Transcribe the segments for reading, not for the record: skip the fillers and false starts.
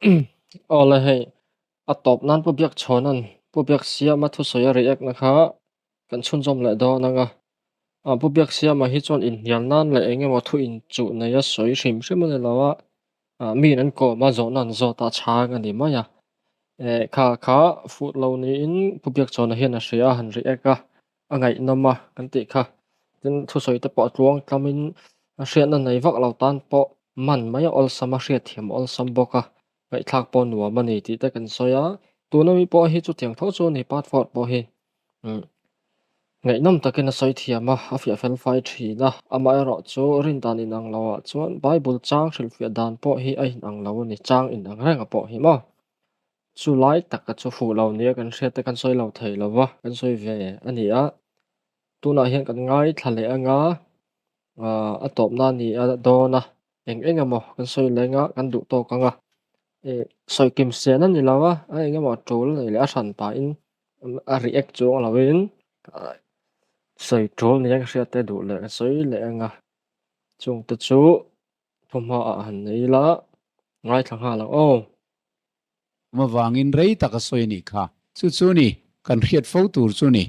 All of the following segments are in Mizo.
Awle hei a tawp nan Pu Biakchhawna'n Pu Biaksiama thusawi a react na kha kan chhunzawm leh dawn ang a. Pu Biaksiama hi chuan inhnial nan leh eng emaw thu inchuh nei a sawi hrim hrim a ni lo a, miin an kawm a zawhna an zawt a chhang a ni mai a. Kha kha fuh lo niin Pu Biakchhawna hian a hria a han react a. a ngaihnawm a kan tih kha. Tin, thusawi te pawh a tluang tlamin a hriatna nei vak lo tan pawh man mai a awlsam a, hriatthiam a awlsam bawk a, ngaihthlak pawh nuam a ni tih te kan sawi a. Tuna mi pawh hi chutiang tho chu a ni, part four pawh hi ngaihnawm takin a sawi thiam a, a fiah fel fai thin a. Amaherawhchu rin dan inang loah chuan Bible chang hrilhfiah dan pawh hi a inang lo a ni, chang inang renga pawh hi maw. Chu lai taka chu fuh lo nia kan hriat te kan sawi lo thei lo va, kan sawi ve a ni a. Tunah hian kan ngaithla leh anga a tawpna a ni a dawn a, eng eng emaw kan sawi leh anga kan duh tawk anga. Ih sawi kim sen a ni lo a, a eng emaw tul a nih leh a hran pahin a react chuang lovin sawi tul nia ka hriat te duh leh ka sawi leh anga. Chungte chu thuhmaah han nei ila ngaithla nghal ang aw. Kum avangin rei tak a sawi a nih kha. Chu chu ni, kan hriat fo tur chu ni.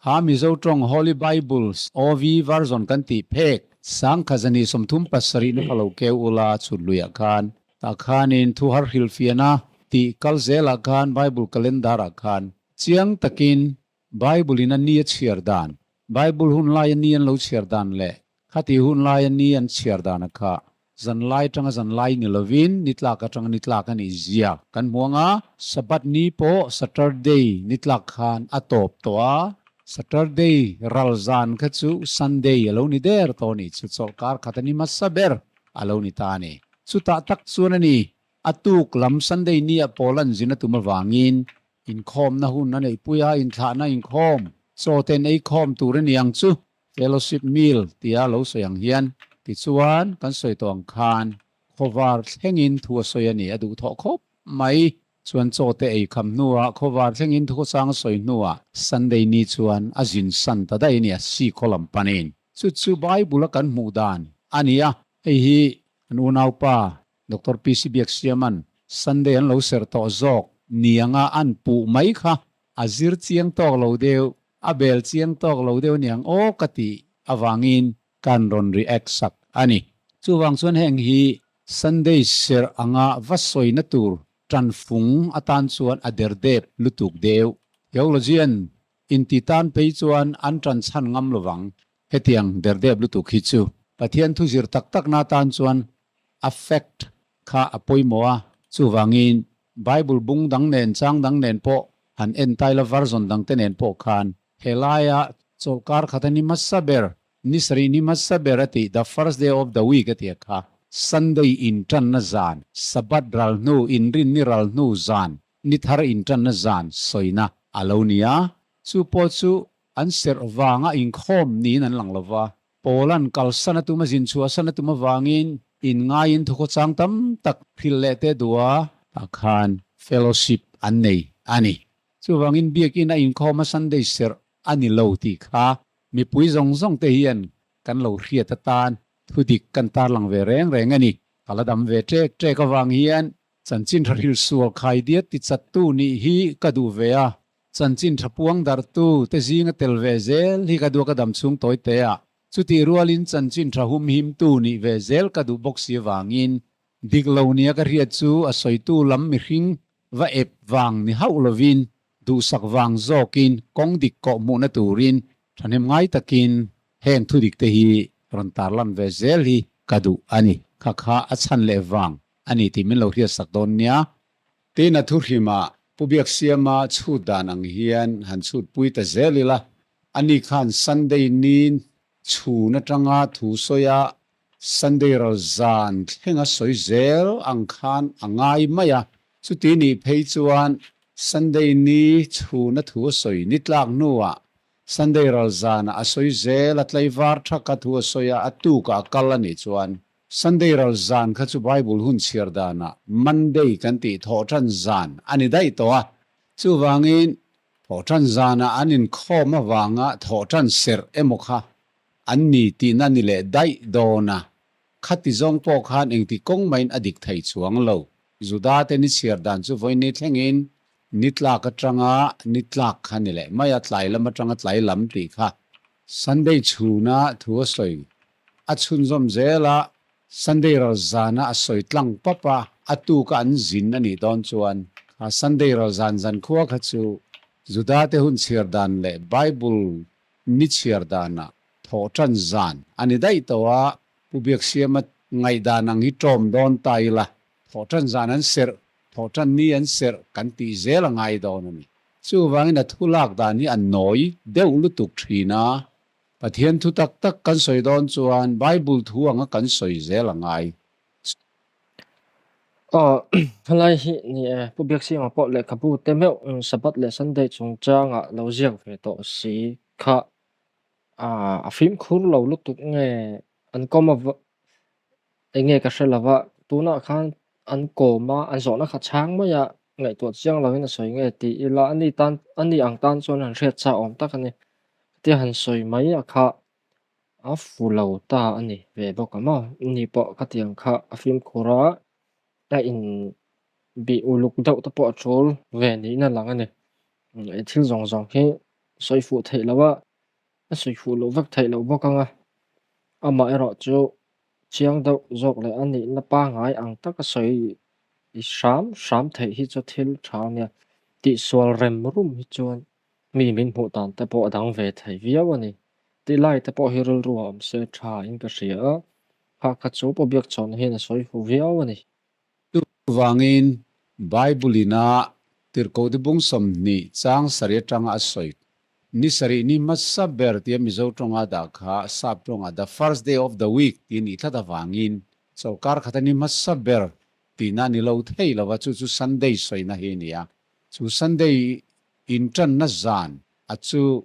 Kha Mizo tawng Holy Bible OV version kan tih phek sangkha zani 37 na kha lo keu ula chhut luiah khan tah khanin thu har hrilhfiahna tih kal zelah khan Bible calendar ah khan chiang takin Bible in a ni a chhiar dan, Bible hun laia ni an lo chhiar dan leh khati hun laia ni an chhiar dana kha zanlai atanga zanlai ni lovin nitlak atanga nitlak a nih zia kan hmu ang a. Sabbath ni pawh Saturday nitlak khan a tawp tawh a, Saturday ral zan kha chu Sunday a lo ni der tawh a nih chu, chawlhkar khat a ni hmasa ber a lo ni ta a ni. Chutah tak chuan a ni, a tuk lam Sunday ni ah pawl an zin a tum avangin Inkhawmna hun a neihpui a, inthlahna inkhawm, chaw ten ei khawm tur a ni ang chu, fellowship meal tia lo sawi ang hian. Tichuan, kan sawi tawh ang khan khawvar thlengin thu a sawi a ni, a duh thawh khawp mai. Chuan chaw te ei kham hnuah khawvar thlengin thu khawchang a sawi hnuah Sunday ni chuan a zin san ta daih a ni, a sikhaw lam panin. Chu chu Bible a kan hmuh dan a ni a, hei hi kan unaupa Doctor PC Biaksiaman Sunday an lo serh tawh zawk ni anga an puh mai kha a zir chiang tawk lo deuh, a bel chiang tawk lo deuh aniang aw ka tih avangin kan rawn react sak a ni. Chuvang chuan heng hi Sunday serh anga va sawina tur tanfung atan chuan a derdep lutuk deuh. Theologian inti tan phei chuan an tan chhan ngam lovang. Hetiang derdep lutuk hi chu Pathian thu zir tak takna atan chuan a fact kha a pawimawh a, chuvangin Bible bung dang nen chang dang nen pawh han en tai la version dang te nen pawh khan helaia chawlhkar khat a ni hmasa ber, ni sarih ni hmasa ber a tih the first day of the week a tia kha Sunday intanna zan, Sabbath ral hnu, inrinni ral hnu zan, ni thar intanna zan sawina a lo ni a, chu pawh chu an serh vanga inkhawm niin an lang lova. Paula'n kalsan a tum a zin chhuah san a tum avangin inngaiin thukhawchang tam tak hrilh leh te duh a. Tah khan fellowship an nei a ni. Chuvangin biakin a inkhawm a Sunday serh a ni lo tih kha mipui zawng zawng te hian kan lo hriat atan thudik kan tarlang ve reng reng a ni. Ka la dam ve ṭek ṭek avang hian chanchin tha hrilh sual khai diat ti chattu nih hi ka duh ve a. Chanchin tha puang darhtu te zinga tel ve zel hi ka duh a ka dam chhung tawi te a, chutih rualin chanchin tha humhimtu nih ve zel ka duh bawk si avangin dik lo nia ka hriat chu a sawitu lam mihring va ep vang ni hauh lovin duhsak vang zawkin kawng dik kawh hmuhna turin thahnem ngai takin heng thudik te hi rawn tarlan ve zel hi ka duh a ni. Kha kha a chhan leh vang a ni tih min lo hriatsak dawn nia. Tin, a thuhrimah Pu Biaksiama chhut dan ang hian han chhut pui ta zel ila, ani khan Sunday nin chhun atanga thu sawi a, Sunday ral zan thlenga sawi zel ang khan a ngai mai a. Chuti nih phei chuan Sunday ni chhuna thu a sawi ni tlak hnuah Sunday ral zanah a sawi zel a, tlaivar thaka thu a sawi a, a tukah a kal a nih chuan Sunday ral zan kha chu Bible hun chhiar danah Monday kan tih thawhṭan zan a ni daih tawh a. Chuvangin, thawhṭan zanah an inkhawm avanga thawhṭan serh emaw kha an ni tihna ni leh daih dawn a. Khati zawng pawh khan engti kawng maiin a dik thei chuang lo. Juda-te ni chhiar dan chu vawiin thlengin ni tlak atanga ni tlak kha ni leh mai a, tlai lam atanga tlai lam tih kha. Sunday chhuna thu a sawi a chhunzawm zel a, Sunday ral zana a sawi tlang pap a, a tuka an zin a nih dawn chuan kha Sunday ral zan zankhua kha chu Juda-te hun chhiar dan leh Bible ni chhiar danah thawhṭan zan a ni daih tawh a, Pu Biaksiama ngaihdan ang hi ṭawm dawn ta ila, thawhṭan zan an serh, thawhṭan ni an serh kan tih zel a ngai dawn a ni. Chuvangin a thu lak dan hi a nawi deuh lutuk ṭhin a, Pathian thu tak tak kan sawi dawn chuan Bible thu anga kan sawi zel a ngai. Aw, helai hi ni e, Pu Biaksiama pawh lehkhabu te meuh Sabbath leh Sunday chungchangah lo ziak ve tawh si kha a fimkhur lo lutuk nge an kawm a eng nge ka hre lo va, tunah khan an kawm a, an zawhna kha chhang mai a, ngaihtuah chiang lovin a sawi nge tih ila a ni tan a ni ang tan chuan han hriat chak awm tak a ni. Tia han sawi mai a kha a fu lo ta a ni ve bawk ang maw? Ni pawh khatiang kha a fimkhur a, a in bih uluk deuh te pawh a tul ve niin a lang a ni. Thil zawng zawng hi sawi fuh theih loh a, a sawi fuh loh vek theih loh bawk ang a, amaherawh chu chiang deuh zawk leh a nihna pangngai ang taka sawi hram hram theih hi chu thil tha a nia. Tihsual rem rum hi chuan mi min hmuh dan te pawh a dang ve thei viau a ni. Tih lai te pawh hi rilru a awm se tha in ka hria a, kha kha chu pawh biak chhawn hian a sawi hu viau a ni. Chuvangin, Bible-in a Tirhkohte bung 20 chang sarih atanga a sawi, Ni sarih ni hmasa ber tia Mizo tawnga dah kha Sap tawnga the first day of the week tih a nih tlat avangin chawlhkar khata ni hmasa ber tihna a ni lo thei lova, chu chu Sunday sawina hi a ni a. Chu Sunday intanna zan a chu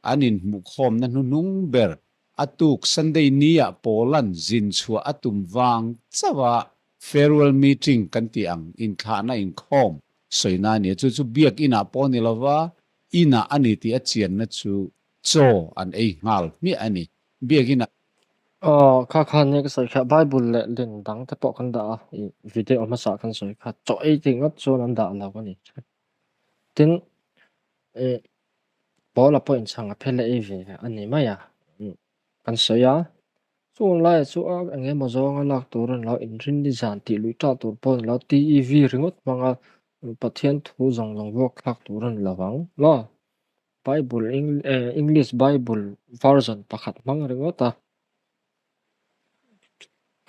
an inhmuhkhawmna hnuhnung ber A tuk Sunday ni ah Paula'n zin chhuah a tum vang chauh a farewell meeting kan tih ang inthlahna inkhawm sawina a ni a, chu chu biak inah pawh ni lova inah a ni tih a chianna chu chaw an ei nghal hmiah a ni. Biak inah. Aw, kha khan nia ka sawi kha Bible leh lin dang te pawh kan dah a, i video hmasa kan sawi kha chaw ei tih ngawt chuan an dah lo a ni. Tin, i Paula pawh inchhang a phel a ei ve a ni mai a, kan sawi a. Chung laiah chu a eng emaw zawnga lak tur a ni lo, inrin ni zan tih luih tah tur pawh a ni lo, TEV ringawt hmanga Pathian thu zawng zawng vuak thlak tur a ni lo vang maw? Bible English Bible version pakhat hmang ringawt a,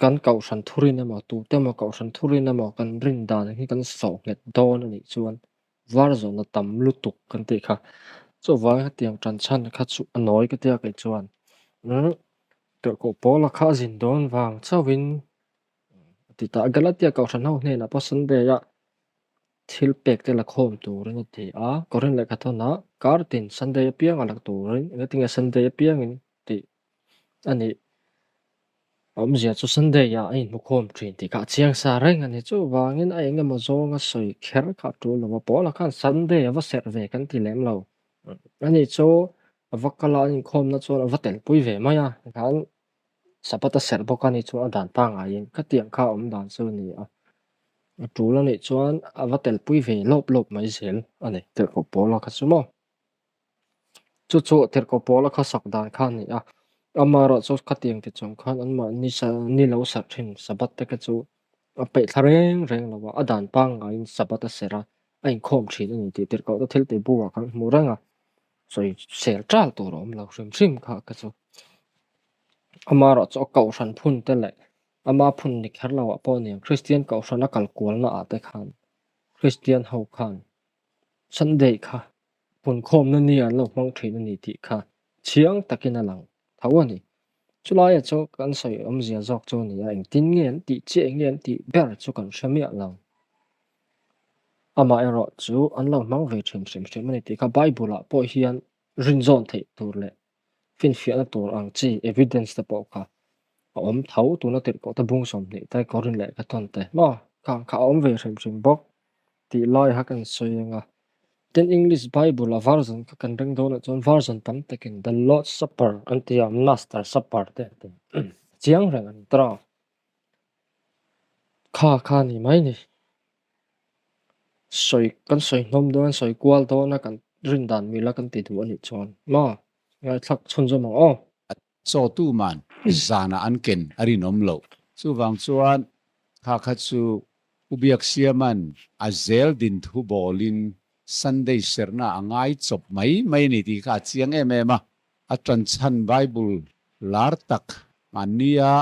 kan kohhran thurin emaw tute emaw kohhran thurin emaw kan rin dan hi kan sawh nghet dawn a nih chuan var zawhna tam lutuk kan tih kha. Chuvang hetiang tan chhan kha chu a nawi ka tia kei chuan umm Tirhkoh Paula kha a zin dawn vang chauhin a ti ta a. Galatia kohhran ho hnenah pawh Sunday ah thil pek te la khawm turin a ti a. Korin lehkhathawnah kar tin Sunday apianga la turin engatinge Sunday apiangin tih a nih. Awmzia chu Sunday ah a inhmukhawm thin tih kha a chiang sa reng a ni. Chuvangin a eng emaw zawnga sawi kher kha a tul lo a, Paula khan Sunday a va serh ve kan ti lem lo. Ani chu a va kal a, an inkhawmna chuan a va telpui ve mai a, tikhan Sabbath a serh bawk a ni chuan a dan pangaiin khatiang kha a awm dan chu a ni a. A tul a nih chuan a va telpui ve lawp lawp mai zel a ni, tirhkoh Paula kha chu maw. Chu chu tirhkoh Paula kha sak dan kha a ni a, amaherawh chu khatiang ti chung khan anmahni sa ni lo serh thin Sabbath te kha chu a peih thla reng reng lo a, a dan pangaiin Sabbath a serh a, a inkhawm thin a ni tih tirhkoh te thil tih buah khan hmu reng a, sawi sel ṭal tur a awm lo hrim hrim kha kha chu. Amaherawh chu a kohhran phun te leh ama phun ni kher loah pawh aniang Kristian kohhran a kal kualna ah te khan Kristian ho khan Sunday kha Punkhawmna ni an lo hmang thin a ni tih kha chiang takin a lang tho a ni. Chulaia chu kan sawi awmzia zawk chu a ni a, engtin nge an tih chiah eng nge an tih ber chu kan hre miah lo. Amaherawh chu an lo hmang ve thin hrim hrim a ni tih kha Bible-ah pawh hian rinzawn theih tur leh finfiahna tur ang chi evidence te pawh kha a awm tho. Tuna tirhkoh te bung 20 te Korin lehkha thawn te maw khang kha a awm ve hrim hrim bawk. Tih lai kha kan sawi ang a. Tin English Bible a version kha kan ring dawn ah chuan version tam takin The Lord's Supper an ti a, Master Supper te an ti a. Chiang reng an tawng. Kha kha ni mai ni. Sawi kan sawi hnawm dawn sawi kual dawn a kan rin dan mila kan ti duh a nih chuan maw ngaithlak chhunzawm ang aw. Chaw tuman zanah an ken a rinawm loh. Chuvang chuan kha kha chu Pu Biaksiama'n a zel din thu bawlin Sunday serhna a ngai chawp mai mai a ni tih kha a chiang em em a. A ṭanchhan Bible lar tak mahnia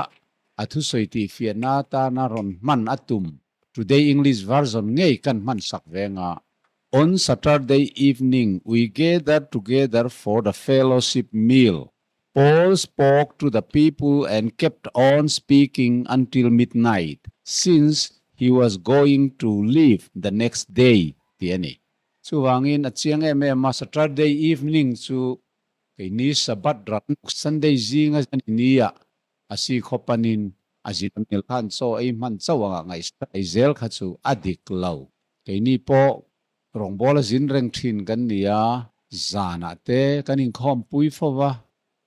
a thusawi tihfiahna atana rawn hman a tum Today English Version ngei kan hman sak veng a. On Saturday evening we gathered together for the fellowship meal. Paul spoke to the people and kept on speaking until midnight since he was going to leave the next day tih a ni. Chuvangin a chiang em em a, Saturday evening chu keini Sabbath ram Sunday zinga ni ah a si khaw panin a zin mil khan chaw ei hman chauh anga ngaihsaih zel kha chu a dik lo. Keini pawh Rawngbawl a zin reng thin kan ni a, zanah te kan inkhawmpui fo va,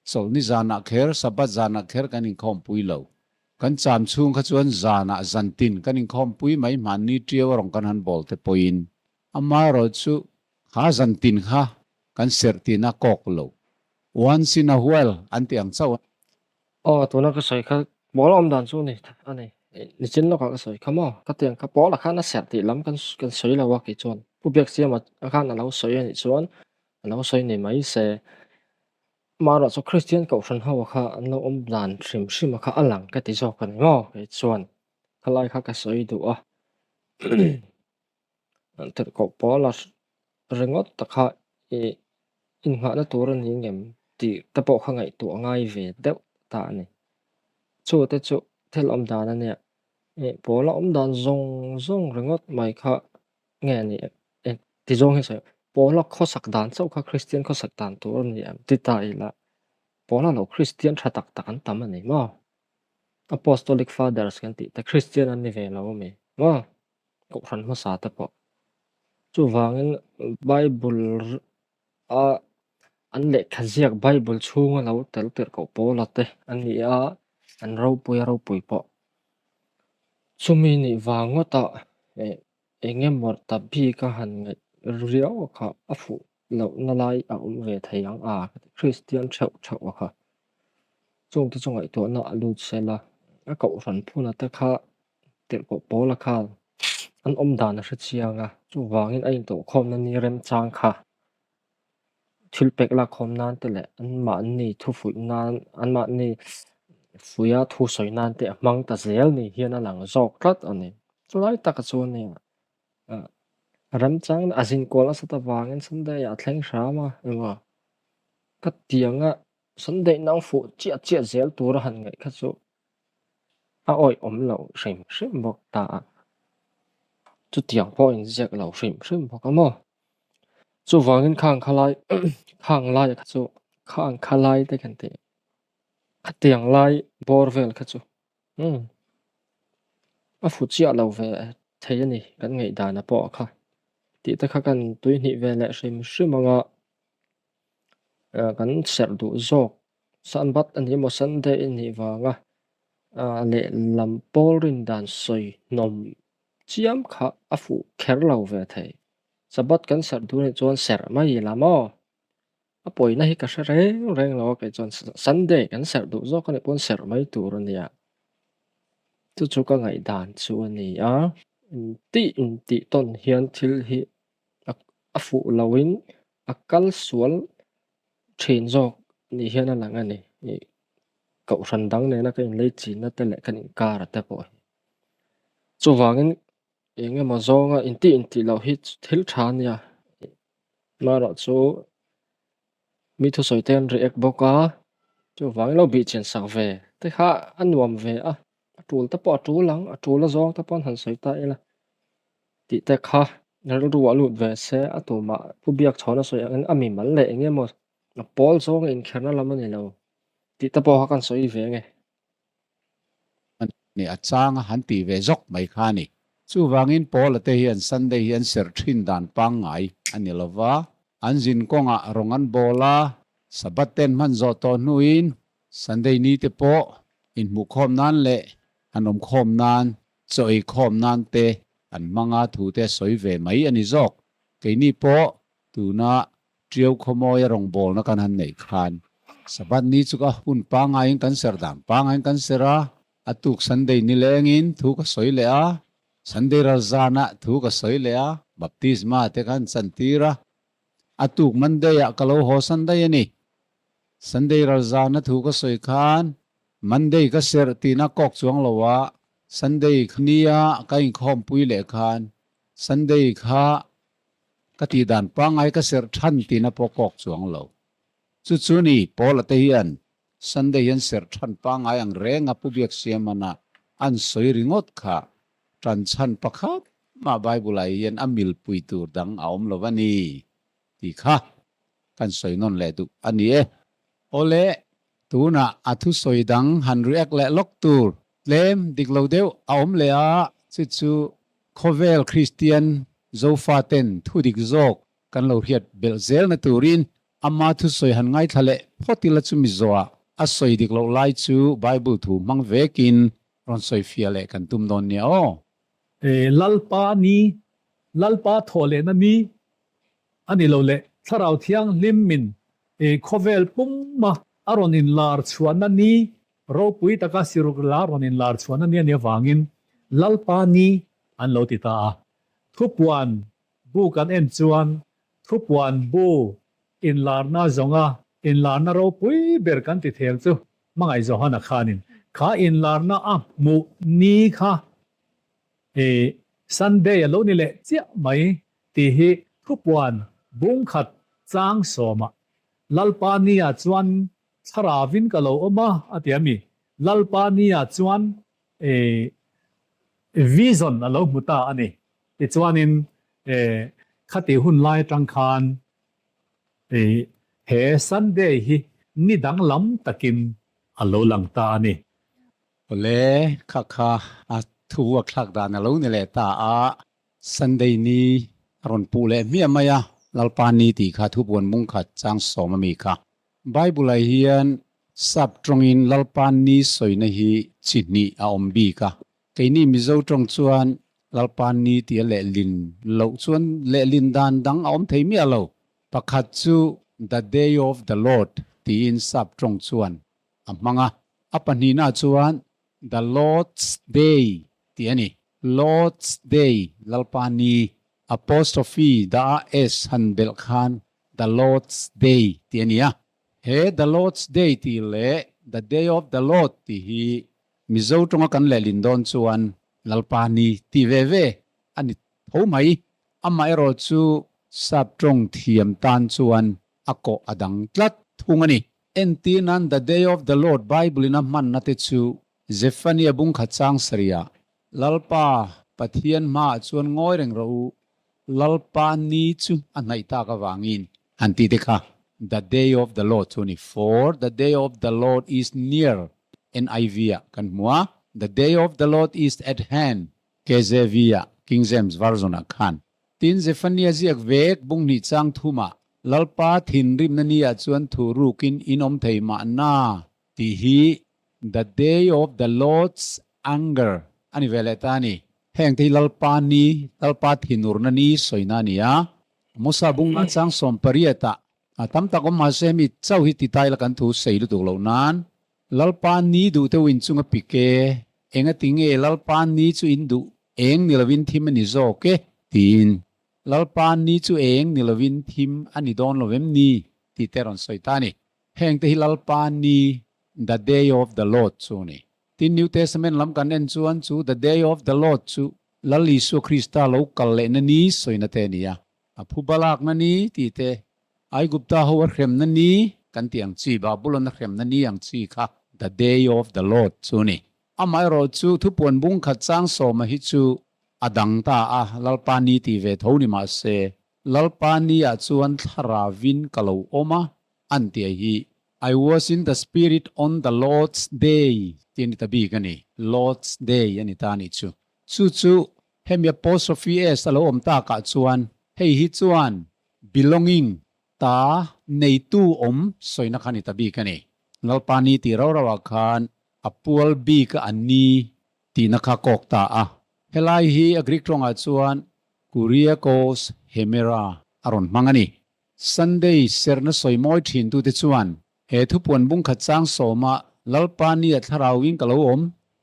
chawlhni zanah kher, Sabbath zanah kher kan inkhawmpui lo. Kan cham chhung kha chuan zanah zantin kan inkhawmpui mai hmanni ṭiau a rawn kan han bawl te pawhin amaherawhchu kha zantin kha kan serh tihna kawk lo. Once in a while an ti ang chauh a. Aw, tuna ka sawi kha pawl awm dan chu ni a ni. Nichin lawkah ka sawi kha maw? Ka tiang kha pawlah khan a serh tih lam kan kan sawi lo a kei chuan. Pu Biaksiama khan a lo sawi a nih chuan a lo sawi ni mai se. Amaherawh chu Kristian Kohhran ho kha an lo awm dan hrim hrim a kha a lang ka ti zawk a ni maw kei chuan. Khalai kha ka sawi duh a. Tirhkoh Paula ringawt ta kha i innghahna tur a ni ngem tih te pawh kha ngaihtuah ngai ve deuh ta a ni. Chu te chu thil awm dan a nia. Ih Paula awm dan zawng zawng ringawt mai kha nge a ni eng ti zawng hi sawi Paula khawsak dan chauh kha Kristian khawsak dan tur a ni em ti ta ila Paula lo Kristian tha tak tak an tam a ni maw? Apostolic Fathers kan tih te Kristian an ni ve lo a mi maw? Kohhran hmasa te pawh. Chuvangin Bible a an lehkha ziak Bible chhunga lo tel tirh koh pawla te an ni a, an ropui a ropui pawh. Chumi nih vang ngawtah eh eng emaw ta bik a han ngaih riau a kha a fuh lohna lai a awm ve thei ang a, Kristian theuh theuh a kha. Chungte chu ngaihtuahna a lut sel a, a kohhran phuna te kha Tirhkoh Paula khan an awm dan a hre chiang a, chuvangin a intawhkhawmna ni remchang kha thil pek lakkhawm nan te leh anmahni thufuih nan, anmahni fuia thu sawi nan te a hmang ta zel ni hian a lang zawk tlat a ni. Chulai taka chuan hei remchang a zinkual nasat avangin Sunday ah a thleng hram a, engmaw ka tianga Sunday nang fuh chiah chiah zel tura han ngaih kha chu A awih awm lo hrim hrim bawk ta a, chutiang pawh in ziak lo hrim hrim bawk a maw? Chuvangin khang kha lai khang lai kha chu khang kha lai te kan tih khatiang lai bawr vel kha chu umm a fu chiah lo ve thei a ni kan ngaihdan a pawh kha tih te kha kan tuihnih ve leh hrim hrim ang a kan serh duh zawk. Sabbath a ni emaw Sunday a nih vanga lehlam pawl rin dan sawi hnawm chiam kha a fuh kher lo ve thei. Sabbath kan serh duh anih chuan serh mai ila maw? A pawina hi ka hre reng reng lo a kei chuan Sunday kan serh duh zawk anih pawn serh mai tur a nia. Chu chu ka ngaihdan chu a ni a, intih intih tawn hian thil hi a fuh loin a kal sual Thin zawk ni hian a lang a ni. Ih kohhran dang nena ka inlei chinna te leh kan inkara te pawh hi. Chuvangin eng emaw zawnga intih intih loh hi thil tha a nia. Amaherawh chu mi thusawi te an react bawk a, chuvangin lo bihchian sak ve te kha a nuam ve a. A tul te pawh a tul ang, a tul a zawng te pawh an han sawi ta ila tih te kha rilru ah lut ve se a tumah pu biak chhawn a sawi angin a mimal leh eng emaw a pawl zawnga inkherna lam a ni lo tih te pawh kha kan sawi ve nge. Ni a chang a han tih ve zawk mai kha a ni. Chuvangin Paula te hian Sunday hi an serh thin dan pangngai a ni lova, an zin kawngah rawng an bawl a, Sabbath ten hman zawh tawh hnuin Sunday ni te pawh inhmuhkhawm nan leh han awmkhawm nan, chaw eikhawm nan te an hmanga thu te sawi ve mai a ni zawk. Keini pawh tuna Ṭiau khawmawia rawngbawlna kan han neih khan Sabbath ni chu ka hun pangaiin kan serh dan pangaiin kan serh a, a tuk Sunday nilengin thu ka sawi leh a, Sunday ral zanah thu ka sawi leh a, baptisma te ka han chantir a, a tuk Monday ah ka lo haw Sunday a ni. Sunday ral zana thu ka sawi khan Monday ka serh tihna kawk chuang lo a, Sunday nia ka inkhawmpui leh khan Sunday kha ka tih dan pangngai ka serh than tihna pawh kawk chuang lo. Chu chu ni Paula te hian Sunday hian serh than pangngai ang reng a Pu Biaksiamana an sawi ringawt kha tan chhan pakhat mah Bible ah hian a milpui tur dang a awm lo a ni tih kha kan sawi nawn leh duh a ni e. Awle, tunah a thusawi dang han react leh lawk tur tlem dik lo deuh a awm leh a, chu chu khawvel Kristian Zofaten thu dik zawk kan lo hriat belh zelna turin ama thusawi han ngaithla leh phawt ila chu Mizoah a sawi dik loh lai chu Bible thu hmang vekin rawn sawi fiah leh kan tum dawn nia aw. Lalpa ni, Lalpa thawh lehna ni a ni lo leh Thlarau Thianghlim min khawvel puma a rawn inlar chhuahna ni ropui taka siruk la rawn inlar chhuahna ni a nih avangin Lalpa ni an lo ti ta a. Thupuan bu kan en chuan thupuan bu inlarna zawnga inlarna ropui ber kan ti thel chu Hmangaih Johana khanin kha inlarna a hmuh ni kha Sunday a lo ni leh chiah mai tih hi thupuan bungkhat chang sawmah Lalpa nia chuan thlarauin ka lo awm a, a ti a mi? Lalpa nia chuan vision a lo hmu ta a ni. Tichuanin khati hun lai atang khan he Sunday hi ni danglam takin a lo lang ta a ni. Awle, kha kha a thu a thlak dan a lo ni leh ta a. Sunday ni a rawn puh leh hmiah mai a, Lalpa ni tih kha thupuan mungkhat chang sawm a mi kha. Bible-ah hian sap tawngin Lalpa ni sawina hi chi hnih a awm bik a. Keini Mizo tawng chuan Lalpa ni tia lehlin loh chuan lehlin dan dang a awm thei miah lo. Pakhat chu The Day of the Lord tiin sap tawng chuan a hmang a, a pahnihna chuan The Lord's Day tih a ni. Lord's Day, Lalpa Ni, apostrophe dah a s han belh khan The Lord's Day tih a ni a. He The Lord's Day tih leh The Day of the Lord tih hi Mizo tawnga kan lehlin dawn chuan Lalpa Ni tih ve ve a ni tho mai. Amaherawh chu sap tawng thiam tan chuan a kawh a dang tlat thung a ni. Entir nan The Day of the Lord Bible in a hmanna te chu Zephaniah bungkhat chang sarihah Lalpa Pathian hmaah chuan ngawi reng rawh u, Lalpa ni chu a hnaih tak avangin an ti te kha. The day of the Lord chu a ni. For the day of the Lord is near, NIV ah kan hmu a. The day of the Lord is at hand, KJV ah, King James Version ah khan. Tin, Zephaniah ziak vek bunghnih chang thumah, Lalpa thinrimna ni ah chuan thu rukin in awm thei mahna tih hi The Day of the Lord's Anger a ni ve leh ta a ni. Heng te hi Lalpa ni, Lalpa thinurna ni sawina a ni a. Musa bunga chang 18 ah a tam tak awm mahse hemi chauh hi ti ta ila kan thu sei lutuk loh nan Lalpa ni duh deuh in chunga pik e, engati nge Lalpa ni chu in duh eng ni lovin thim a ni zawk e tiin Lalpa ni chu eng ni lovin thim a ni dawn lo em ni tih te rawn sawi ta a ni. Heng te hi Lalpa ni, the day of the Lord, chu a ni. Tin, New Testament lam kan en chuan chu the day of the Lord chu Lal Isua Krista lo kal lehna ni sawina te a ni a. A phu balakna ni tih te, Aigupta ho a hremna ni kan tih ang chi, Babulon a hremna ni ang chi kha the day of the Lord chu a ni. Amaherawh chu thupuan bung khat chang sawma hi chu a dang ta a, Lalpa ni tih ve tho ni mah se, Lalpa ni ah chuan thlarauin ka lo awm a, an ti a hi. I was in the spirit on the Lord's day tih a ni ta bik a ni. Lord's day a ni ta a nih chu. Chu chu hemi apostrophe s a lo awm takah chuan hei hi chuan belonging ta neitu awm sawina kha a ni ta bik a ni. Lalpa ni tih rau rauah khan a pual bik a an ni tihna kha kawk ta a. Helai hi a Greek tawngah chuan Kuriakos Hemera a rawn hmang a ni. Sunday serhna sawi mawi thintute chuan he thupuan bungkhat chang sawma Lalpa nia thlarauin ka lo awm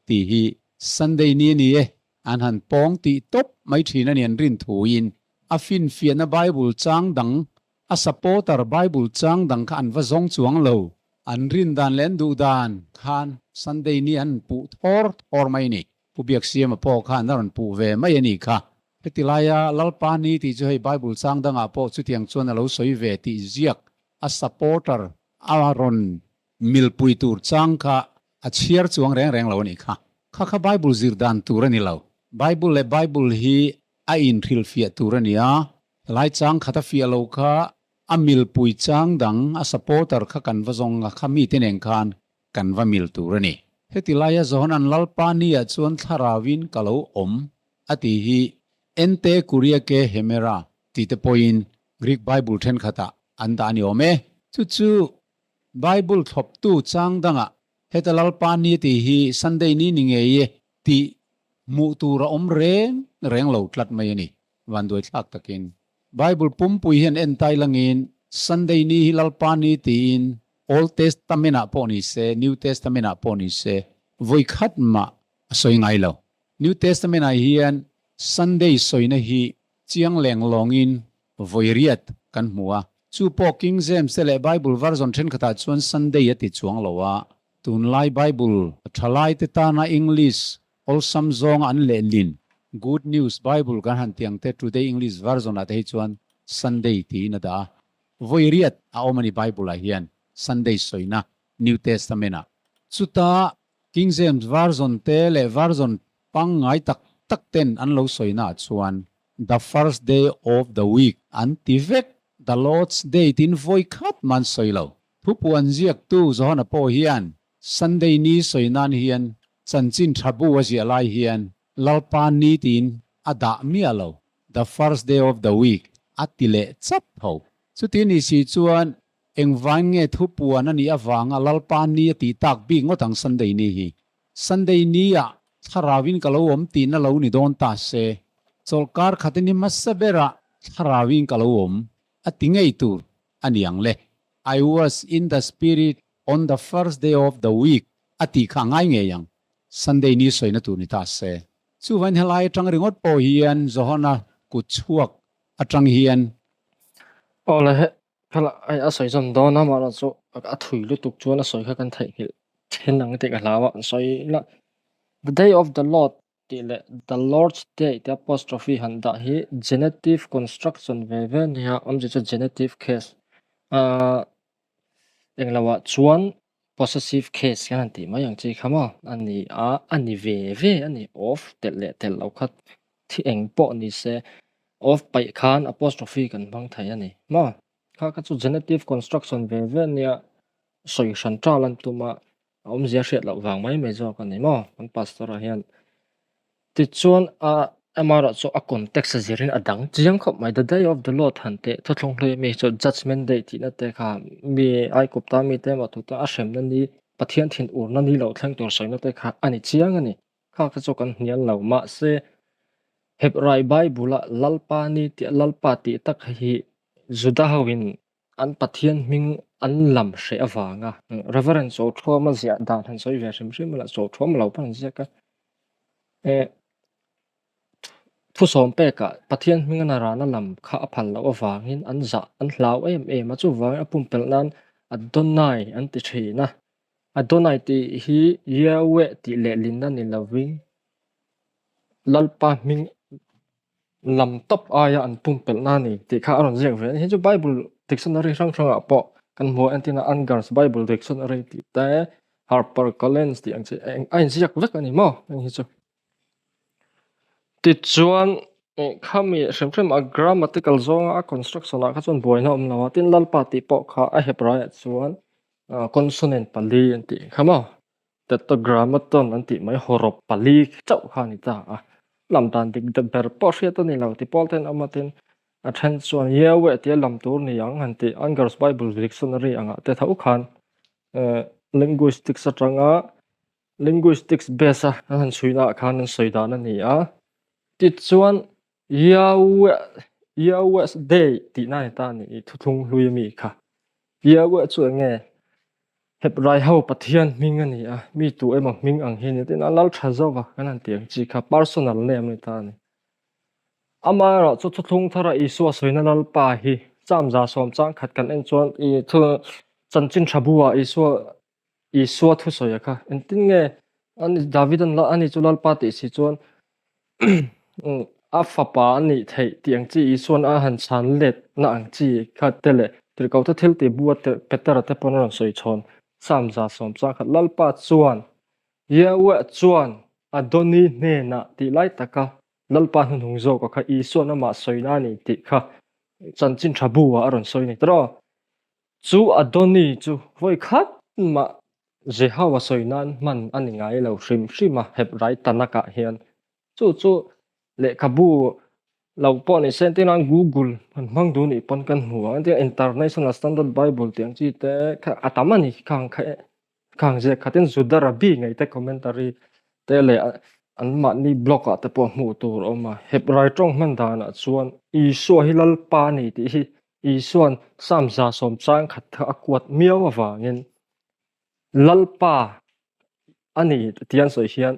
tih hi Sunday ni a ni e, an han pawng tih tawp mai thin a ni an rin thuin a finfiahna Bible chang dang A supporter Bible chang dang kha an va zawng chuang lo. An rin dan leh an duh dan khan Sunday ni an puh thawr thawr mai a ni. Pu Biaksiama pawh khan a rawn puh ve mai a nih kha. Heti laia Lalpa ni tih chu hei Bible chang dangah pawh chutiang chuan a lo sawi ve tih ziak a supporter a rawn milpui tur chang kha a chhiar chuang reng reng lo a nih kha. Kha kha Bible zir dan tur a ni lo. Bible leh Bible hi a inhrilhfiah tur a ni a, Helai chang khat a fiah lo kha a milpui chang dang a supporter kha kan va zawng a kha mite nen khan kan va mil tur a ni. Heti laia Johanan Lalpa ni ah chuan thlarauin ka lo awm a tih hi Ente Kuriake Hemera tih te pawhin Greek Bible thenkhatah an dah a ni awm e. Chu chu Bible thlawptu chang dangah heta Lalpa ni tih hi Sunday ni ni ngei e tih hmuh tur a awm reng reng lo tlat mai a ni. Vanduai thlak takin Bible pumpui hian en tai langin Sunday ni hi Lalpa ni tiin Old Testament ah pawh ni se New Testament ah pawh ni se vawi khat mah a sawi ngai lo. New Testament ah hian Sunday sawina hi chiang leng lawngin vawi riat kan hmu a. Chu pawh King James te leh Bible version thenkhatah chuan Sunday a ti chuang lo a, tunlai Bible thalai te tana English Awlsam zawng an lehlin Good News Bible kan han tih ang te Today English Version ah te hi chuan Sunday tiin a dah a. Vawi riat a awm a ni Bible ah hian Sunday sawina New Testament ah. Chuta King James Version te leh version pangngai tak tak ten an lo sawina ah chuan The first day of the week an ti vek. The Lord's Day tiin vawi khat mah an sawi lo. Thupuan ziaktu Johana pawh hian Sunday ni sawi nan hian Chanchin tha bu a ziah lai hian Lalpa ni tiin a dah miah lo, the first day of the week, a ti leh chap tho. Chuti ni si chuan engvain nge thu puan a nih avanga Lalpa ni a tih tak bik ngawt ang Sunday ni hi? Sunday ni ah thlarauin ka lo awm tihna lo ni dawn ta se, chawlhkar khat a ni hmasa berah thlarauin ka lo awm a ti ngei tur a ni ang le. I was in the spirit on the first day of the week a tih kha a ngai ngei ang. Sunday ni sawina tur ni ta se. Chuvain helai atang ringawt pawh hian Johana kut chhuak atang hian. Aw le he, khala hei a sawi zawm dawn a, mahla chu a thui lutuk chuan a sawi kha kan theihnghilh then ang tih ka hlau a, an sawi la. The day of the Lord tih leh the Lord's day tih apostrophe han dah hi genitive construction ve ve nia, awmzia chu genitive case ah Engloah chuan possessive case kan han tih mai ang chi kha maw a ni a, a ni ve ve a ni. Of telh leh telh loh kha thi eng pawh ni se of paih khan apostrophe kan hmang thei a ni maw. Kha kha chu genitive construction ve ve ania sawi hran tal an tum a, a awmzia hriat loh vang mai mai zawk a ni maw kan pastor ah hian. Tichuan a amaherawh chu a context a zirin a dang chiang khawp mai the day of the lord han teh thuthlung hlui ami chu judgement day tihna te kha mi Aikupta mite emaw tute a hremna ni Pathian thin urna ni lo thleng tur sawina te kha a ni chiang a ni kha kha chu kan hnial lo mahse Hebrai Bible a Lalpa ni tih Lalpa tih tak hi Juda ho in An Pathian hming an lam hreh avanga Reverend Chawthuama ziah dan han sawi ve hrim hrim a lah Chawthuam lo pawh an ziak a. Eh thusawm pekah Pathian hming a rana lam kha a phal loh avangin an zah an hlau em em a, chuvangin a pumpelh nan Adonai an ti thin a. Adonai tih hi Yahweh tih lehlinna ni lovin Lalpa hming lam tawp aia an pumpelhna a ni tih kha a rawn ziak ve a ni. Hei chu Bible dictionary hrang hrangah pawh kan hmu a, entirna Unger's Bible Dictionary tih te, Harper Collins tih ang chi a inziak vek a ni maw heng hi chu. Tichuan khami hrim hrim a grammatical zawnga a construction ah kha chuan buaina a awm lo a, tin Lalpa tih pawh kha a Hebraiah chuan consonant pali an tih kha maw. Tetragrammaton an tih mai hawrawp pali chauh kha a ni ta a, lam dan dik ber pawh hriat a ni lo ti pawl ten awm a tin a then chuan Yahweh tia lam tur ni ang han tih Unger's Bible Dictionary angah te tho khan linguistics atanga linguistics base a an han chhuina ah khan an sawi dan a ni a. Tichuan Yahweh Yahweh's Day tihna a ni ta a ni i thuthlung hlui ami kha. Yahweh chu eng nge? Hebrai ho Pathian hming a ni a, mi tu emaw hming ang hi a ni. Tin, a lal tha zauh a, kan han tih ang chi kha personal name a ni ta a ni. Amaherawh chu thuthlung thara Isua sawina Lalpa hi Psalm 70 khat kan en chuan i thu chanchin tha bu ah Isua Isua thusawi a kha engtin nge ani David an ani chu Lalpa tih si chuan a fapa a nih theih tih ang chi Isuan a han chhan let na ang chi kha te leh Tirhkohte thil tih bu a Petera te pawn a rawn sawi chhawn Psalm 70 khat Lalpa chuan Yahweh chuan Adoni hnenah tih lai taka Lalpa hnuhnung zawka kha Isuan amah sawina a ni tih kha chanchin tha bu ah a rawn sawi a ni tawh. Chu Adoni chu vawi khat mah Jehowa sawi nan hman a ni ngai lo hrim hrim a Hebrai Tanakh ah hian. Chu chu lehkhabu lo pawh ni se entir nan Google han hmang duh nih pawn kan hmu ang entir International Standard Bible tih ang chi te kha a tam a ni khang kha e. Khang ziak khatin Juda Rabbi ngei te commentary te leh anmahni blog ah te pawh hmuh tur a awm a. Hebrai tawng hman danah chuan Isua hi Lalpa a ni tih hi Isua'n Psalm 70 khat kha a kuat miau avangin Lalpa a ni tih an sawi hian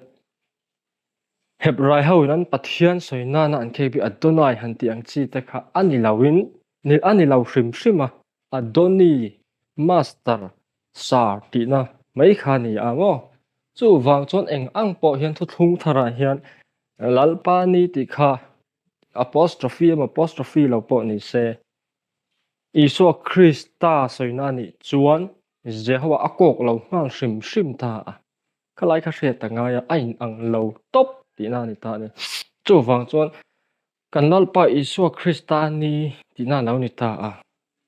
Hebrai ho in an Pathian sawi nana an khek bik Adonai han tih ang chi te kha a ni loin a ni lo hrim hrim a, Adoni, Master, Sir tihna mai kha a ni a maw? Chuvang chuan eng ang pawh hian thuthlung tharah hian Lalpa ni tih kha apostrophe emaw apostrophe lo pawh ni se, Isua Krista sawina a nih chuan Jehovah a kawk lo nghal hrim hrim ta a. Khalai kha hriat a ngai a, a inang lo tawp tihna a ni ta a ni. Chuvang chuan kan Lalpa Isua Krista ni tihna a lo ni ta a.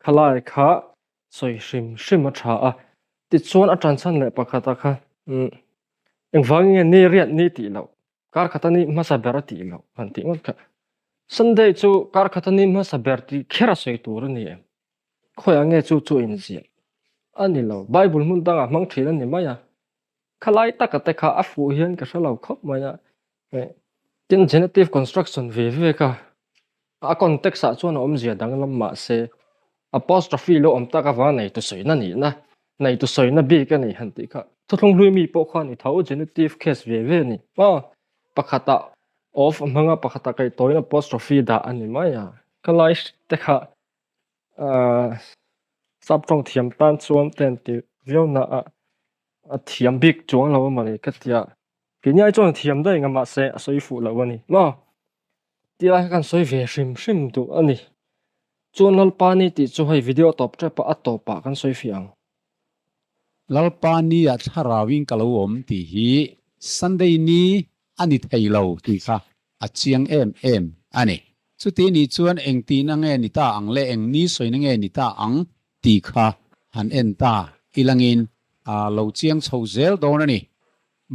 Khalai kha sawi hrim hrim a tha a. Tichuan a tanchhan leh pakhata kha engvangin nge ni riat ni tih loh, kar khata ni hmasa ber a tih loh han tih ngawt kha. Sunday chu kar khata ni hmasa ber tih kher a sawi tur a ni em? Khawiah nge chu chu inziah? A ni lo, Bible hmun dangah hmang thin a ni mai a. Khalai taka te kha a fuh hian ka hre lo khawp mai a. Tin, genitive construction ve ve kha a context ah chuan a awmzia danglam mah se apostrophe lo awm tak avanga neitu sawina nihna, neitu sawina bik a ni han tih kha thuthlung hlui mi pawh kha a ni tho, genitive case ve ve a ni. Aw, pakhatah of a hmang a, pakhatah kaihtawiin apostrophe dah a ni mai a. Khalai te kha Sap tawng thiam tan chuan te an ti viau na a, a thiam bik chuang lo a mawni ka ti a, keini ai chuan a thiam daih ang a mahse a sawi fuh lo a ni maw tih lai kha kan sawi ve hrim hrim duh a ni. Chuan Lalpa ni tih chu hei video tawp tep a, a tawpah kan sawi fiah ang. Lalpa ni ah thlarauin ka lo awm tih hi Sunday ni a ni thei lo tih kha A chiang em em a ni. Chuti nih chuan eng tihna nge ni ta ang leh eng ni sawina nge ni ta ang tih kha han en ta ilangin a lo chiang chho zel dawn a ni.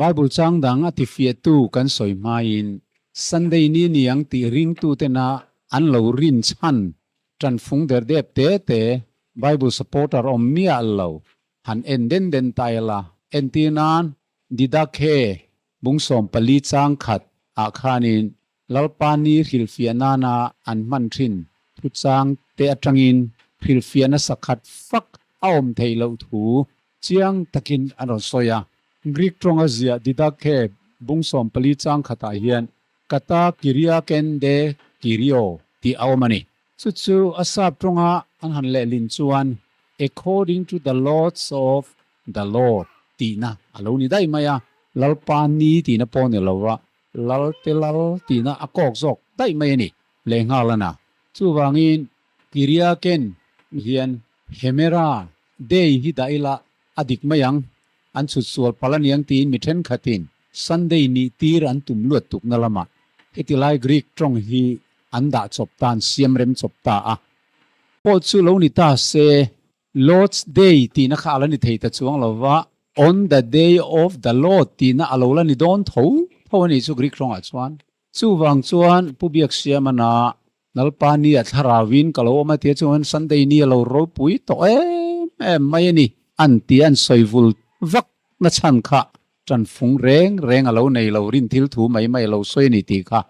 Bible chang dang a tifiahtu kan sawi hmain Sunday ni niang tih ringtutena an lo rin chhan tanfung der dep te te Bible supporter awm miah lo han en den den ta ila. Entir nan Didakhe Bung 14 chang khat ah khanin Lalpa ni hrilhfiah nana an hman thin thuchang te atangin hrilhfiahna sakhat fak a awm theih loh thu chiang takin an rawn sawi a. Greek tawnga ziah Didakhe bung 14 chang khatah hian Kata Kyriaken de Kyrio tih a awm a ni. Chu chu a sap tawnga an han lehlin chuan According to the Lords of The Lord tihna a lo ni daih mai a, Lalpa ni tihna pawh ni lo a, Lal te Lal tihna a kawk zawk daih mai a ni lehnghal a na. Chuvangin Kiriaken hian Hemera Day hi dah ila a dik mai ang, an chhut sual palh a niang tiin mi thenkhatin Sunday nih tir an tum luat tukna lamah heti lai Greek tawng hi an dah chawp ta, an siam rem chawp ta a. Pawh chu lo ni ta se Lord's Day tihna kha a la ni thei ta chuang lo va, On the day of the Lord tihna a lo la ni dawn tho tho a nih chu Greek rawngah chuan. Chuvang chuan Pu Biaksiamana Lalpa ni a thlarauin ka lo awm a tia chuan Sunday ni a lo ropui tawh em em mai a ni an ti a, an sawi vul vak na chhan kha tanfung reng reng a lo nei lo, rin thil thu mai mai a lo sawi a ni tih kha.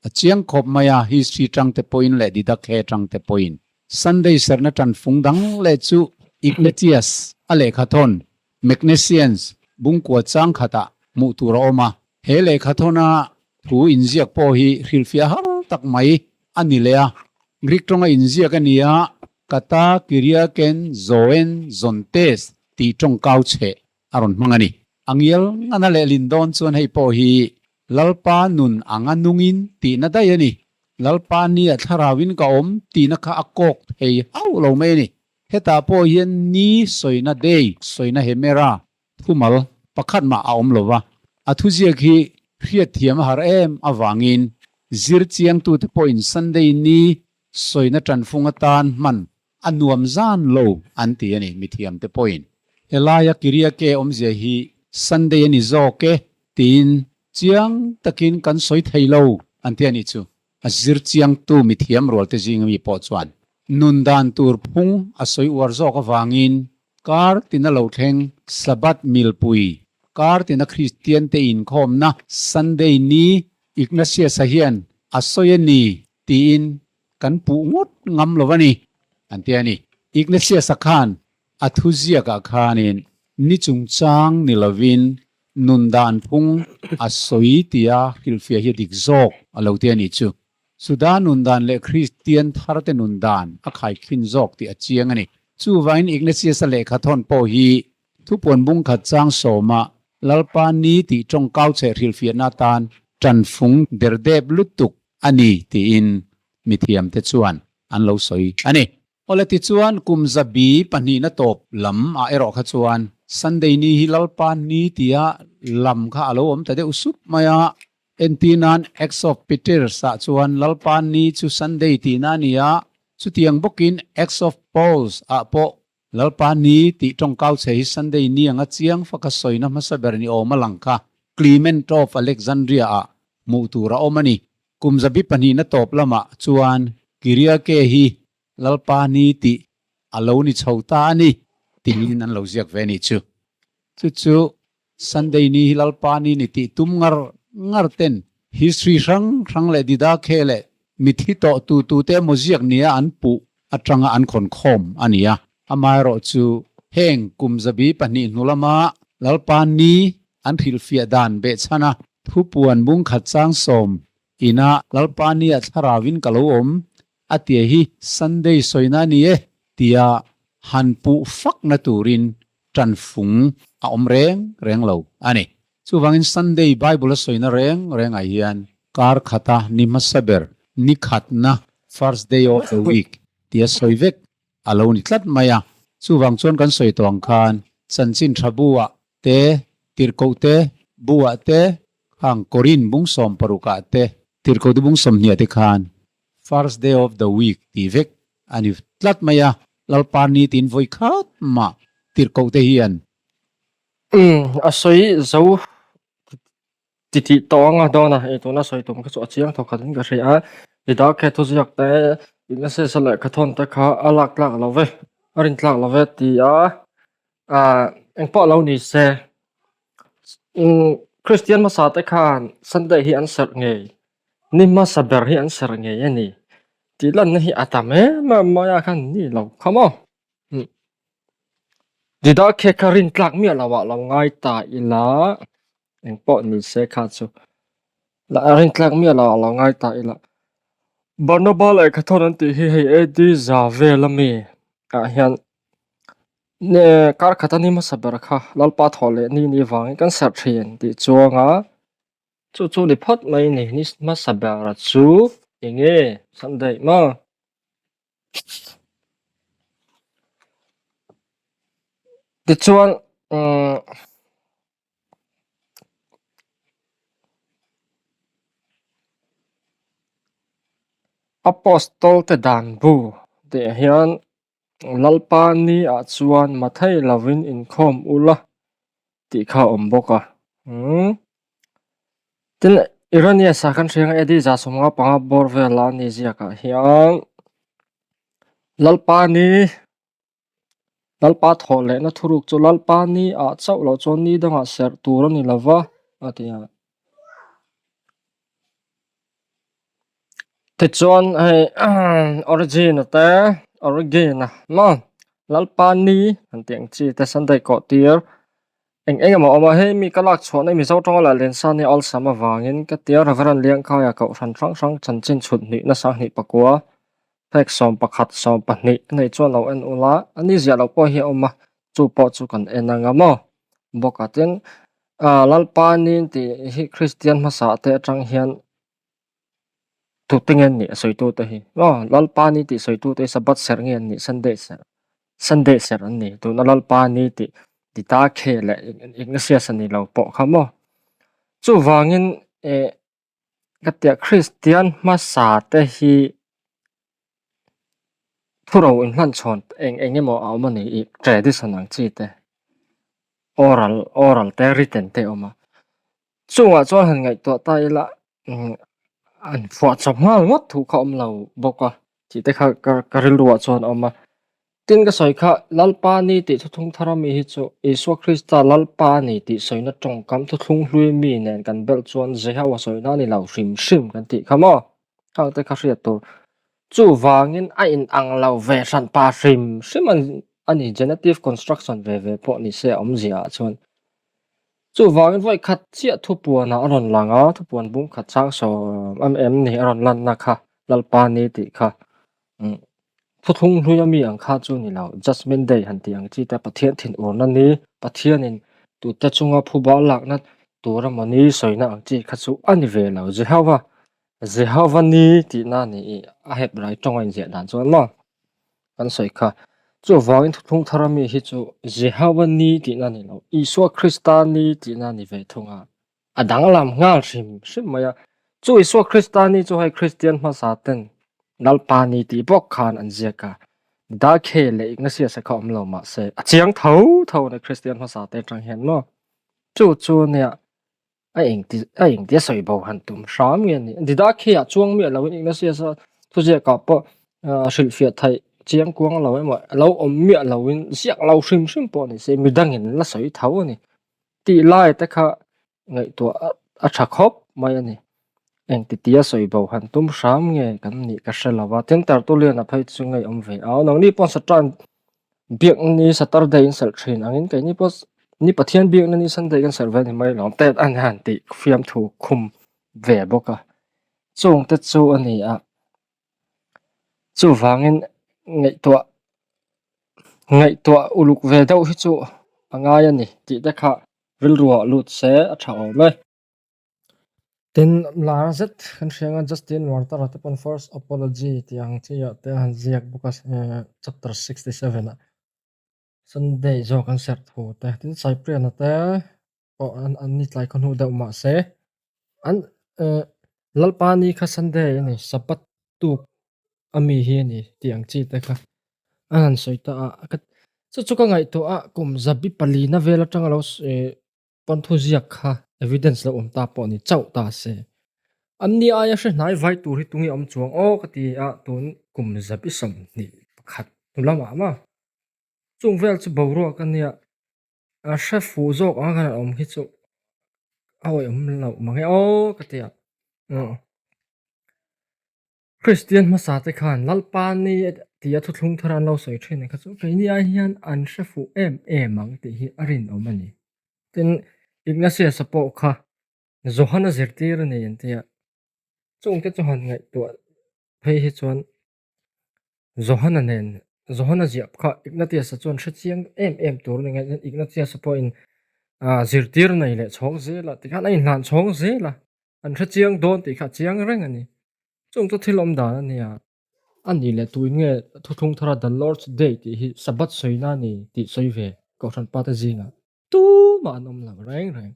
A chiang khawp mai a, history tang te pawhin leh Didakhe tang te pawhin. Sunday serhna tanfung dang leh chu Ignatius a lehkhathawn Magnesians bungkua chang khatah hmuh tur a awm a. He lehkhathawna thu inziak pawh hi hrilhfiah har tak mai a ni leh a. Greek tawnga inziak a ni a, Kata Kyriaken Zoen Zontes tih tawngkau chheh a rawn hmang a ni. A ngial ngana lehlin dawn chuan hei pawh hi Lalpa nun anga nungin tihna daih a ni. Lalpa nia thlarauin ka awm tihna kha a kawk thei hauh lo mai a ni. Hetah pawh hian ni sawina day sawina hemera thumal pakhat mah a awm lo va. A thuziak hi hriatthiam a har em avangin zirchiangtute pawhin Sunday ni sawina tanfung atan hman A nuam zan lo an ti a ni mithiam te pawhin. Helaia Kiriake awmzia hi Sunday a ni zawk e tiin chiang takin kan sawi thei lo an ti a nih chu. A zir chiangtu mithiam rual te zinga mi pawh chuan nun dan tur phung a sawi uar zawk avangin kar tina lo thleng Sabbath milpui, kar tina Kristian te inkhawmna Sunday ni Ignatius-a hian a sawi a ni tiin kan puh ngawt ngam lo a ni, an ti a ni. Ignatius-a khan a thuziakah khanin ni chungchang ni lovin nun dan phung a sawi tia hrilhfiah hi a dik zawk a lo ti a nih chu. Juda nun dan leh Kristian tharte nun dan a khaikhin zawk tih a chiang a ni. Chuvangin Ignatius-a lehkhathawn pawh hi Thupuan bung khat chang sawma Lalpa ni tih tawngkau cheh hrilhfiahna atan tanfung derdep lutuk a ni tiin mithiamte chuan an lo sawi a ni. Awle tichuan kum zabi pahnihna tawp lam ah erawh kha chuan Sunday ni hi Lalpa ni tia lam kha a lo awm ta deuh sup mai a, entir nan Acts of Peters ah chuan Lalpa ni chu Sunday tihna a ni a, chutiang bawkin Acts of Pauls ah pawh Lalpa ni tih tawngkau che hi Sunday ni anga chiang faka sawina hmasa ber ni awm a lang kha Clement of Alexandria ah hmuh tur a awm a ni. Kum zabi pahnihna tawp lamah chuan Kyriake hi Lalpa ni tih a lo ni chho ta a ni tiin an lo ziak ve a nih chu. Chu chu Sunday ni hi Lalpa ni ni tih tum ngar ngar ten history hrang hrang leh Didakhe leh mithi tawh tu tu te emaw ziak nia an puh atanga an khawn khawm a ni a. Amaherawhchu heng kum zabi pahnih hnu lama Lalpa ni an hrilhfiah dan behchhana thupuan bungkhat chang sawm ina Lalpa ni a thlarauin ka lo awm a tia hi Sunday sawina a ni e tia han puh fakna turin tanfung a awm reng reng lo a ni. Chuvangin Sunday Bible a sawina reng rengah hian kar khata ni hmasa ber, ni khatna, first day of the week, tia sawi vek a lo ni tlat mai a. Chuvang chuan kan sawi tawh ang khan chanchin tha buah te, tirhkoh te buah te, khang Korin bung sawm parukah te, tirhkoh te bung sawmhniah te khan first day of the week tih vek a ni tlat mai a, Lalpa ni tiin vawi khat mah tirhkoh te hian. Umm a sawi zo ti tih tawh anga dawn a, ei tuna sawi tum kha chu a chiang thawk khatin ka hria a, i dark he thuziak te in a sesa lehkha thawn te kha a lak tlak lo ve, a rin tlak lo ve ti a, ah engpawh lo ni se umm Kristian hmasa te khan Sunday hi an serh ngei. Ni hmasa ber hi an ser ngei a ni. Tih lanna hi a tam em em mai a khan ni lo kha maw. Dida khe kha rin tlak miah lo ah lo ngai ta ila engpawh ni se kha chu la rin tlak miah lo ah lo ngai ta ila. Barnaba lehkha thawn an tih hi hei AD za vel ami ah hian kar khat a ni hmasa ber kha Lalpa thawh leh ni ni vangin kan serh thin tih chuanga. Chu chu ni phawt mai ni, ni hmasa ber chu enge Sunday maw? Tichuan umm Apostol te dan bu tih hian Lalpa ni ah chuan mathei lovin inkhawm ula tih kha a awm bawk a. Umm. Tin, Irenaeus-a kan hria ang AD 155 bawr vela ni ziakah hian Lalpa ni Lalpa thawh lehna thuruk chu Lalpa ni ah chauh loh chuan ni dangah serh tur a ni lova a ti a. Tichuan hei Origin a te Origin a maw Lalpa ni han tih ang chi te Sunday kawh tir eng eng emaw a awm a, hei mi ka lak chhuahna hi Mizo tawng a lah lensan hi a awlsam avangin ka tia Reverend Liangkhaia Kohhran hrang hrang chanchin chhut hnihna 20 pakua phek 11 12 a nei chuan lo en ula a ni ziah loh pawh hi a awm a chu pawh chu kan en anga maw bawk a tin ah Lalpa ni tih hi Kristian hmasa te atang hian Tute nge an nih a sawitute hi? Aw, Lalpa ni tih sawitute hi Sabbath serh nge an nih Sunday serh? Sunday serh an ni. Tuna Lalpa ni tih ti ta khe leh Ignatius a ni lo pawh kha maw? Chuvangin eh ka tia Kristian hmasa te hi thuro inhlanchhawn eng eng emaw a awm a ni ih tradition ang chi te oral oral te written te a awm a. Chungah chuan han ngaihtuah ta ila an phuah chawp nghal ngawt thu kha awm lo bawk a tih te kha ka ka rilruah chuan a awm a. Tin ka sawi kha Lalpa ni tih thuthlung thar ami hi chu Isua Krista Lalpa ni tih sawina tawngkam thuthlung hlui mi nen kan belh chuan Jehoa sawina a ni lo hrim hrim kan tih kha maw? Khang te kha hriat tur. Chuvangin a inang lo ve hran pa hrim hrim a ni genitive construction ve ve pawh ni se a awmzia ah chuan. Chuvangin vawi khat chiah thupuanah a rawn lang a, thupuan bung khat chang sawm em em ni a rawn lanna kha Lalpa ni tih kha thuthlung hlui ami ang kha chu ni lo, Judgement Day han tih ang chi te Pathian thinurna ni, Pathianin tute chunga phuba lakna tur emaw ni sawina ang chi kha chu a ni ve lo. Jehova, Jehova ni tihna a ni i a Hebrai tawnga inziah dan chuan maw? Kan sawi kha. Chuvangin thuthlung thar ami hi chu Jehova ni tihna a ni lo, Isua Krista ni tihna a ni ve thung a. A danglam nghal hrim hrim mai a. Chu Isua Krista ni chu hei Kristian hmasa ten Lalpa ni tih bawk khan an ziak a. Dakhe leh Ignatius-a kha awm lo mah se a chiang tho tho a ni Kristian hmasa te atang hian maw. Chu chu nia A engti a engti a sawi bo han tum hram nge ni. Didakhi ah chuang miah loin Ignatius a thuziakah pawh a hrilhfiah theih chiang kuang lo emaw a lo awm miah loin ziak lo hrim hrim pawh ni se midangin la sawi tho a ni. Tih lai te kha ngaihtuah a tha khawp mai a ni. Engti tia sawi bo han tum hram nge kan nih ka hre lo va. Tin Tertullian a phei chu ngeiawm ve a. Nangni pawh Satan Biakna ni Saturday in serh thin angin keini pawh ni Pathian biakna ni Sunday kan serh ve a ni mai lo te an han tih fiamthu khum ve bawk a chung te chu a ni a chuvangin ngaihtuah ngaihtuah uluk ve deuh hi chu a ngai a ni tih te kha rilruah lut se a tha awm e. Tin, lar zet kan hria anga Justin Martyr-a te pawn First Apology tih ang chi ah te a han ziak bawk a chapter 67 ah Sunday zawk an serh thu te tin Cyprian-a te pawh an an ni tlai khaw hnu deuh mahse an Lalpa ni kha Sunday a ni Sabbath tuk a mi hi a ni tih ang chi te kha an han sawi ta a chu chu ka ngaihtuah a kum zabi palina vel atanga lo Pawn thuziak kha evidence lo awm ta pawh ni chauh ta se. An ni aia hre hnai vai tur hi tunge awm chuang aw ka ti a, tun kum zabi 21 hnu lamah maw? Chung vel chu boruak a nia, a hre fuh zawk ang a khan an awm hi chu a awih awm loh mange aw ka ti a. Kristian hmasa te khan Lalpa ni tia thuthlung thar an lo sawi thin kha chu keini ai hian an hre fuh em em ang tih hi a rinawm a ni. Tin, Ignatius-a pawh kha Johana zirtir a ni an ti a, chungte chu han ngaihtuah phei hi chuan Johana nen Johana ziah kha Ignatius-a chuan hre chiang em em tur a ni ngaih chuan Ignatius-a pawhin zirtir a nei leh chhawng zel a tikhan a inhlan chhawng zel a. An hre chiang dawn tih kha a chiang reng a ni. Chung chu thil awm dan a nia. A nih leh tuin nge thuthlung thara The Lord's Day tih hi Sabbath sawina a ni tih sawi ve Kohhran pate zingah tumah an awm lo reng reng.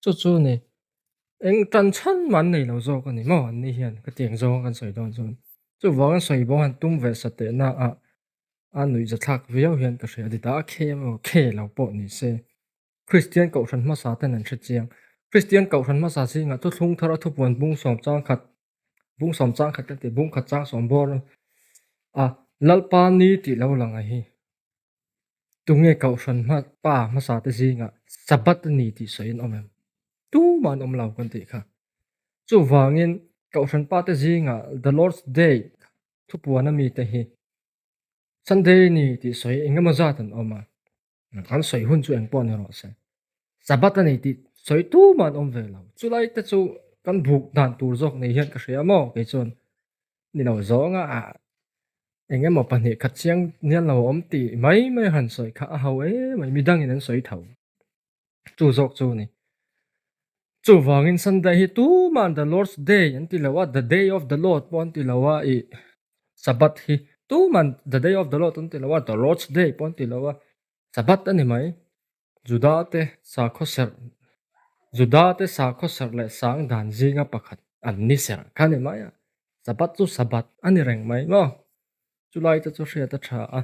Chu chu ni eng tan chhan mah an nei lo zawk a ni maw an ni hian ka tiang zawng kan sawi dawn chuan. Chuvangin sawi bawng han tum ve satehna ah a nuihzathlak viau hian ka hria a ti ta a khe emaw khe lo pawh ni se. Kristian Kohhran hmasa ten an hre chiang. Kristian Kohhran hmasa zingah thuthlung thar a thupuan bung sawm chang khat, bung sawm chang khat kan ti, bung khat chang sawm bawr a, Lalpa ni tih lo lang a hi. Tunge Kohhran hma pa hmasa te zingah Sabbath a ni tih sawi an awm em? Tumah an awm lo kan tih kha. Chuvangin. Kohhran pate zingah The Lord's Day thupuana mite hi Sunday ni tih sawi eng emaw zat an awm a, an sawi hun chu eng pawh ni rawh se. Sabbath a ni tih sawi tumah an awm ve lo. Chulai te chu kan buk dan tur zawk nei hian ka hria maw kei chuan ni lo zawnga ah eng emaw pahnih khat chiang nial lo awm tih mai mai han sawi kha a ho em mai midangin an sawi tho. Chu zawk chu a ni. Chuvangin Sunday hi tumah the Lord's Day an ti lo a, the Day of the Lord pawh an ti lo a, ih Sabbath hi tumah the Day of the Lord an ti lo a, the Lord's Day pawh an ti lo a, Sabbath a ni mai. Juda te sakhaw serh Juda te sakhaw serh leh sang dan zinga pakhat an ni serh kha a ni mai a, Sabbath chu Sabbath a ni reng mai maw? Chulai te chu hriat a tha a.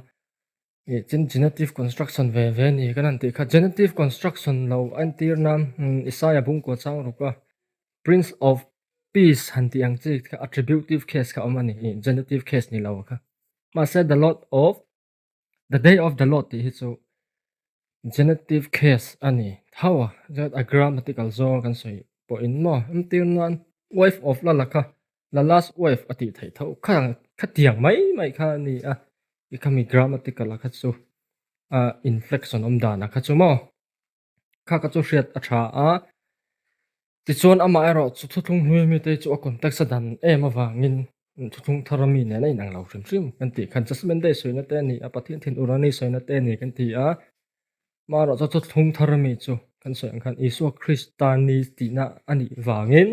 Ih chin genitive construction ve ve ni kan han tih kha genitive construction lo a entir nan Isaiah bungkua chang ruk a prince of peace han tih ang chi kha attributive case kha a awm a ni ih genitive case ni lo kha mahse the lord of the day of the lord tih hi chu genitive case a ni tho a chuan a grammatical zawng a kan sawi pawhin maw entir nan wife of lala kha the last wife a tih theih tho kha khatiang mai mai kha a ni a. I khami grammatical a kha chu a inflection awm dan a kha chu maw kha kha chu hriat a tha a tichuan amah erawh chu thuthlung hlui mite chu a context a dan em avangin thuthlung thar ami nen a inang lo hrim hrim kan tih khan judgement day sawina te a ni a Pathian thinur a ni sawina te a ni kan ti a amaherawh chu thuthlung thar ami chu kan sawi ang khan Isua Krista ni tihna a nih vangin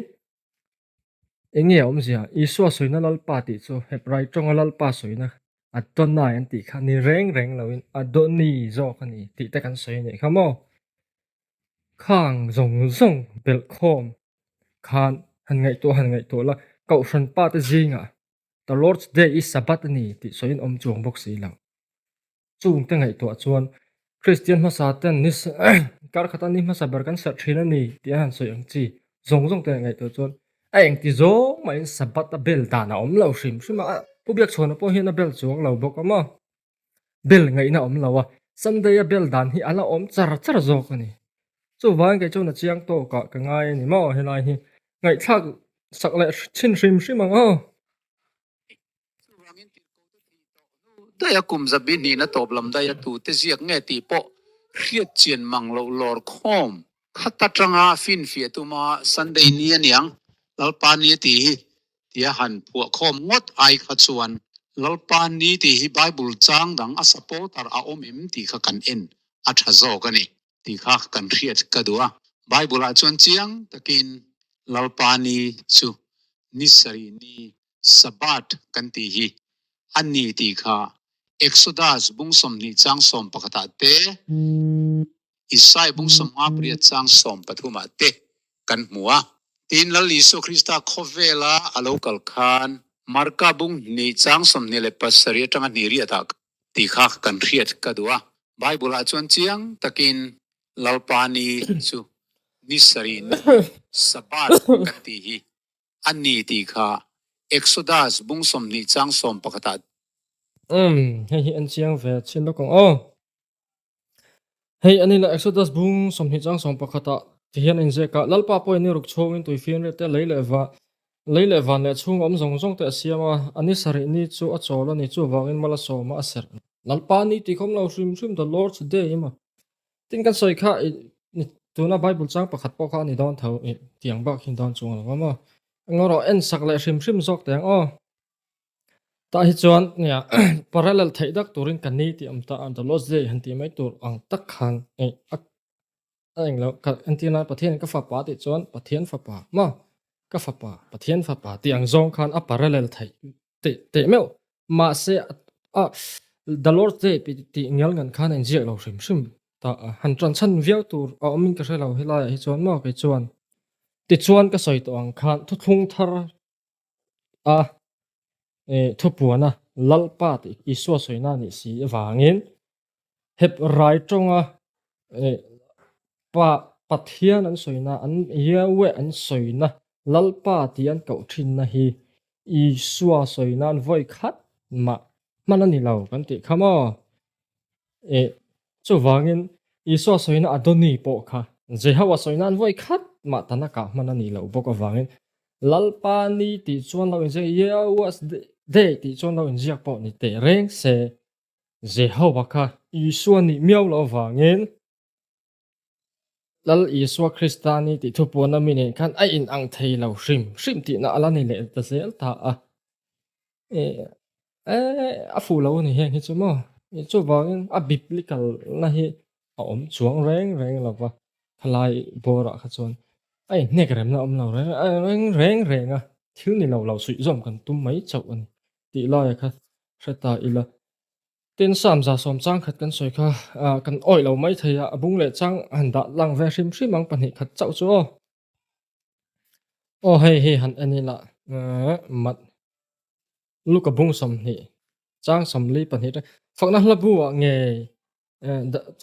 Eng nge a awmzia? Isua sawina Lalpa tih chu Hebrai tawnga Lalpa sawina Adonai an tih kha ni reng reng loin Adoni zawk a ni tih te kan sawi a nih kha maw? Khang zawng zawng belh khawm khan han ngaihtuah han ngaihtuah la, Kohhran pa te zingah The Lord's Day i Sabbath a ni tih sawiin awm chuang bawk si lo. Chungte ngaihtuah chuan Kristian hmasa ten ni kar khata ni hmasa ber kan serh thin a ni tih an han sawi ang chi zawng zawng te ngaihtuah chuan a engti zawng mahin Sabbath a bel dan a awm lo hrim hrim a, Pu Biakchhuana pawh hian a bel chuang lo bawk a maw? Bel ngaihna a awm lo a, Sunday a bel dan hi a la awm char char zawk a ni. Chuvangin kei chuan a chiang tawkah ka ngai a ni maw helai hi ngaihthlak sak leh chhin hrim hrim ang aw. Chuvangin tirhkohte thih tawh hnu daih a kum zabi hnihna tawp lam daih a tute ziak nge tih pawh hriat chian mang loh lawr khawm. Khat atanga finfiah tuma Sunday ni a niang, Lalpa ni a tih hi tia han phuah khawm ngawt ai kha chuan Lalpa ni tih hi Bible chang dang a supporter a awm em tih kha kan en a tha zawk a ni tih kha kan hriat ka duh a. Bible ah chuan chiang takin Lalpa ni chu ni sarih ni Sabbath kan tih hi a ni tih kha Exodus bung 20 chang 11 ah te, Isai bung 58 chang 13 ah te kan hmu a. Tin, Lal Isua Krista khawvela a lo kal khan Marka bung 2 chang 27 atanga hnih riat ah tih kha kan hriat ka duh a. Bible ah chuan chiang takin Lalpa ni chu ni sarih ni Sabbath kan tih hi a ni tih kha Exodus bung 20 chang 11 ah. Umm, hei hi an chiang ve chin lawk ang aw. Hei a ni la Exodus bung 20 chang 11 ah ti hian a inziak a, Lalpa pawhin ni ruk chhungin tuifian riat te lei leh va lei leh van leh chhung awm zawng zawng te a siam a, a ni sarih ni chu a chawl a ni, chuvangin mal a sawm a, a serh. Lalpa ni tih khawm lo hrim hrim the Lord's Day emaw Tin kan sawi kha i tuna Bible chang pakhat pawh kha a ni dawn tho i tiang bak hi dawn chuang lo va maw. Engaw rawh en sak leh hrim hrim zawk teh ang aw. Tah hi chuan nia parallel theih dak turin ka ni tih awm ta a the Lord's Day han tih mai tur ang tak khan i a a eng lo ka entir nan Pathian in ka fapa tih chuan Pathian fapa maw ka fapa Pathian fapa tih ang zawng khan a parallel theih teh teh meuh Mahse a the Lord's Day tih ngial ngan khan a inziak lo hrim hrim ta a, han tan chhan viau tur a awmin ka hre lo helaiah hi chuan maw kei chuan. Tichuan ka sawi tawh ang khan thuthlung thar a thupuana Lalpa tih Isua sawina a nih si avangin Hebrai tawnga Pa Pathian an sawina an Yahweh an sawina Lalpa tih an koh thinna hi Isua sawi nan vawi khat mah hman a ni lo kan tih kha maw? Chuvangin Isua sawina Adoni pawh kha Jehovah sawi nan vawi khat mah Tanakah hman a nih loh bawk avangin. Lalpa ni tih chuan lo inziak Yehowa's Day tih chuan lo inziak pawh ni teh reng se. Jehovah kha Isua nih miau loh avangin Lal Isua Krista ni tih thupuana mi nen khan a inang thei lo hrim hrim tihna a la ni leh ta zel ta a. A fuh lo a ni heng hi chu maw? Chuvangin a biblical na hi a awm chuang reng reng lo va, khalai bawrah kha chuan a inhnek remna a awm lo reng reng reng a, thil ni lo lo suih zawm kan tum mai chauh a ni tih laia kha hre ta ila. Tin, Psalm 110 chang khat kan sawi kha kan awih lo mai thei a, a bung leh chang han dah lang ve hrim hrim ang pahnih khat chauh chu aw. Aw hei hi han en ila mat Luka bung 20 chang 42 te fakna hla bu ah nge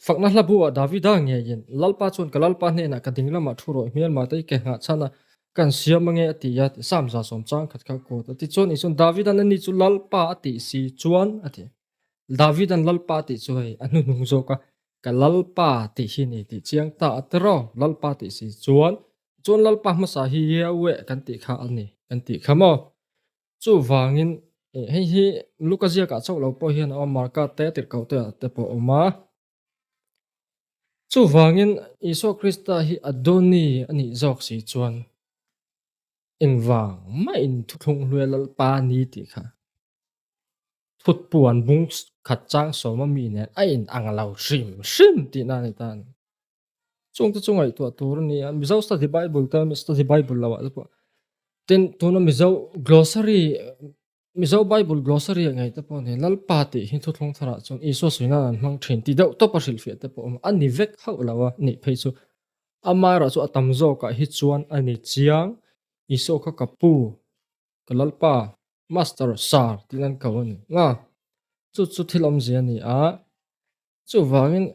fakna hla bu ah Davida ngeiin Lalpa chuan ka Lalpa hnenah ka ding lamah thu rawih hmelma te i ke nghah chhan a kan siam ange a ti a Psalm 110 chang khat kha quote a ti chuan Isuan Davidan ani chu Lalpa a tih si chuan a ti Davidan Lalpa a tih chu hei a hnuhnung zawk a Ka Lalpa tih hi ni tih chiang ta a tiraw? Lalpa tih si chuan, chuan Lalpa hmasa hi Yahweh kan tih kha a ni kan tih kha maw? Chuvangin hei hi Luka ziakah chauh lo pawh hian a awm, Marka te, Tirhkoh te ah te pawh a awm a. Chuvangin Isua Krista hi Adoni a nih zawk si chuan engvang mahin thuthlung hluai Lalpa a ni tih kha Thutpuan bung khat chang sawma mi nen a in ang lo hrim hrim tihna a ni ta a ni. Chungte chu ngaihtuah tur a ni a, Mizo Study Bible te Study Bible lo ah te pawh tin tuna Mizo Glossary Mizo Bible Glossary ah ngei te pawh a ni. Lalpa tih hi thuthlung tharah chuan Isua sawi nan an hmang thin tih deuh tawp a hrilhfiah te pawh a awm a, a ni vek hauh lo a nih phei chu. Amaherawhchu chu a tam zawkah hi chuan a ni chiang, Isua kha ka pu Ka Lalpa, Master, Sir tiin an ko a ni. Nga, chu chu thil awmzia a ni a, chuvangin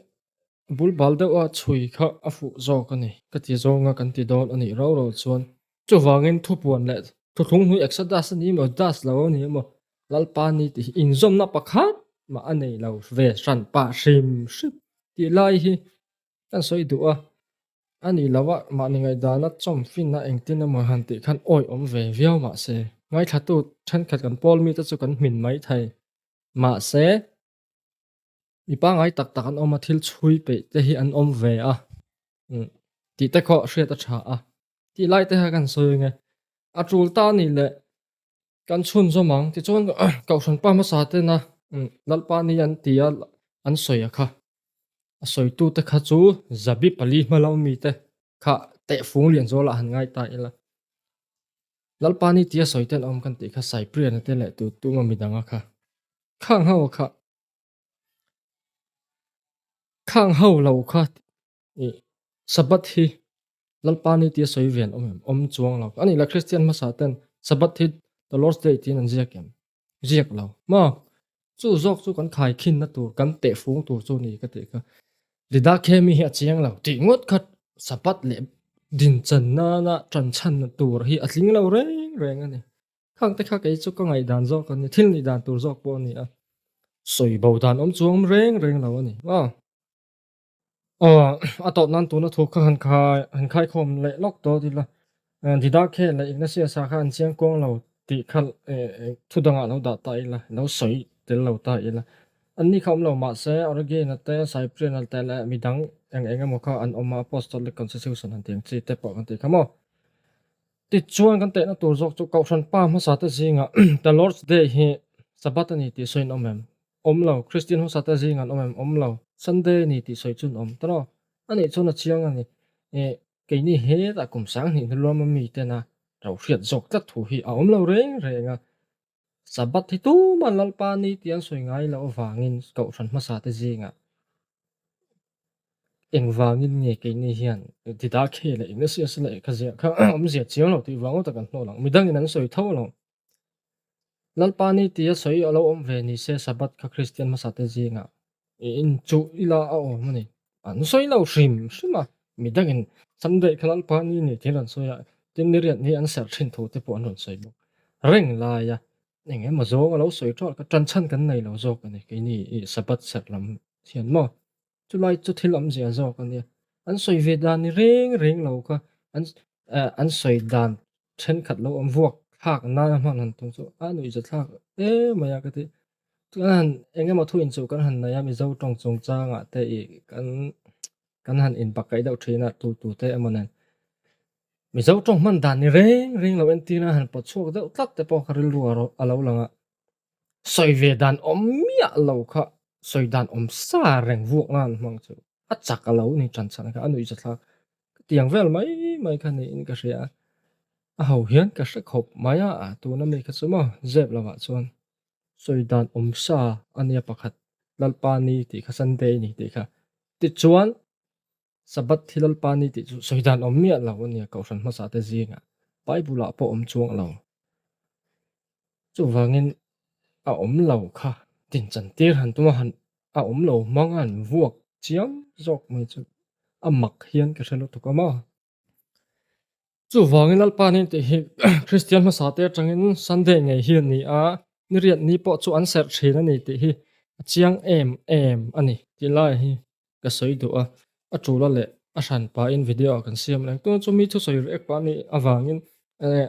bul bal deuha chhui kha a fuh zawk a ni ka ti zawnga kan ti dawn a nih rau rau chuan. Chuvangin thupuan leh thuthlung hnui Exodus a ni emaw Das lo a ni emaw Lalpa ni tih hi inzawmna pakhat mah a nei lo ve hran pah hrim hrim tih lai hi Kan sawi duh a, a nih loh a mahni ngaihdana chawm finna engtin emaw han tih khan awi awm ve viau mahse, ngaithlatu thenkhat kan pawl mite chu kan hmin mai thei. Mahse, mi pangngai tak tak an awm a, thil chhui peih te hi an awm ve a, tih te khaw hriat a tha a, tih lai te kha kan sawi ange. A tul ta a nih leh kan chhunzawm ang, tichuan Kohhran pa hmasa tena Lalpa ni an ti a, an sawi a kha. A sawitute kha chu zabi pali hma lo mite kha tehfung lian zawlah han ngai ta ila. Lalpa ni tia sawi ten awm kan tih kha Cyprian-a te leh tu tuma midanga kha. Khang ho kha khang ho lo kha i Sabbath hi Lalpa ni tia sawi ve an awm em? Awm chuang lo. Ani la Kristian hmasa ten Sabbath hi The Lord's Day tiin an ziak em? Ziak lo maw? Chu zawk chu kan khaikhinna tur, kan tehfung tur chu ni ka tih kha. Didakhe mi hi a chiang lo tih ngawt kha Sabbath leh dinchan nana tanchhanna tur hi a tling lo reng reng a ni. Khang te kha kei chu ka ngaihdan zawk a ni, thil nih dan tur zawk pawh a ni a. Sawi bo dan awm chuang reng reng lo a ni maw? Aw, a tawp nan tuna thu kha han khai han khaikhawm leh lawk tawh ila. Didakhe leh Ignatius-a kha an chiang kuang lo tih kha thu dangah lo dah ta ila, lo sawi tel lo ta ila. Anni kha awm lo mahse Origen-a te, Cyprian-a te leh midang eng eng emaw kha an awm a, Apostolic Constitution han tih ang chi te pawh kan tih kha maw. Tichuan kan tehna tur zawk chu Kohhran pa hmasa te zingah The Lord's Day hi Sabbath a ni tih sawiin awm em? Awm lo. Kristian hmasa te zingah an awm em? Awm lo. Sunday a ni tih sawi chu an awm tawh. A nih chuan a chiang a ni. Ih, keini hetah kum sanghnih hnulam a mi tena ro hriat zawk tlat thu hi a awm lo reng reng a. Sabbath hi tumah Lalpa ni tih an sawi ngai loh avangin Kohhran hmasa te zingah Engvangin nge keini hian Didakhe leh Ignatius leh kha ziah kha awmzia chiang lo tih vang ngawt a kan hnawl ang. Midangin an sawi tho lo. Lalpa ni tia sawi a lo awm ve ni se Sabbath kha Kristian hmasa te zingah inchuh ila a awm a ni. An sawi lo hrim hrim a, midangin Sunday kha Lalpa ni ni thil an sawi a, tin niriat ni an serh thin thu te pawh an rawn sawi bawk reng lai a. Eng emaw zawng a lo sawi tawh ka tan chhan kan nei lo zawk a ni keini i Sabbath serh lam hian maw. Chulai chu thil awmzia zawk a nia. An sawi ve dan ni reng reng lo kha an an sawi dan Thenkhat lo awm vuak thlak nana hman han tum chu a nuihza thlak emai a ka ti. Chuan han eng emaw thu inchuh kan han nei a Mizo tawng chungchangah te ih kan kan han inbakkaih deuh thin a tu tu te emaw nen. Mizo tawng hman dan ni reng reng lo entir a han pawt chhuak deuh tlat te pawh kha rilru a lo lang a. Sawi ve dan awm miah lo kha sawi dan awm sa reng vuak nan hmang chu a chak a lo ni tan chhan kha a nuihza thlak ka tiang vel mai mai kha niin ka hria a. A ho hian ka hre khawp mai a, tuna mi kha chu maw zep lovah chuan sawi dan awm sa a nia pakhat Lalpa ni tih kha Sunday ni tih kha tichuan Sabbath hi Lalpa ni tih chu sawi dan awm miah lo a nia Kohhran hmasa te zingah Bible ah pawh awm chuang lo. Chuvangin a awm lo kha tinchan tir han tum a han a awm lo hmang a han vuak chiam zawk mai chu a mak hian ka hre lutuk a maw. Chuvangin Lalpa ni tih hi Kristian hmasa te atangin Sunday ngei hi a ni a, niriat ni pawh chu an serh thin a ni tih hi a chiang em em a ni tih lai hi ka sawi duh a, a tula leh a hran pahin video ah kan siam reng. Tuna chu mi thusawi react pah anih avangin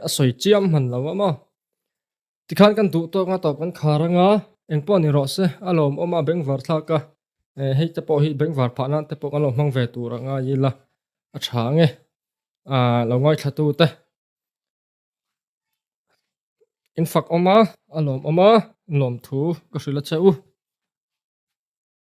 a sawi chiam hman lo a maw. Tikhan kan duh tawk nga tawp kan khar anga engpawh ni rawh se a lawmawm a bengvar thlak a, hei te pawh hi bengvar phah nan te pawh kan lo hmang ve tur a ngai ila a tha ange lo ngaithla tu te. In fak awm a, a lawmawm a, lawmthu ka hrilh a che u.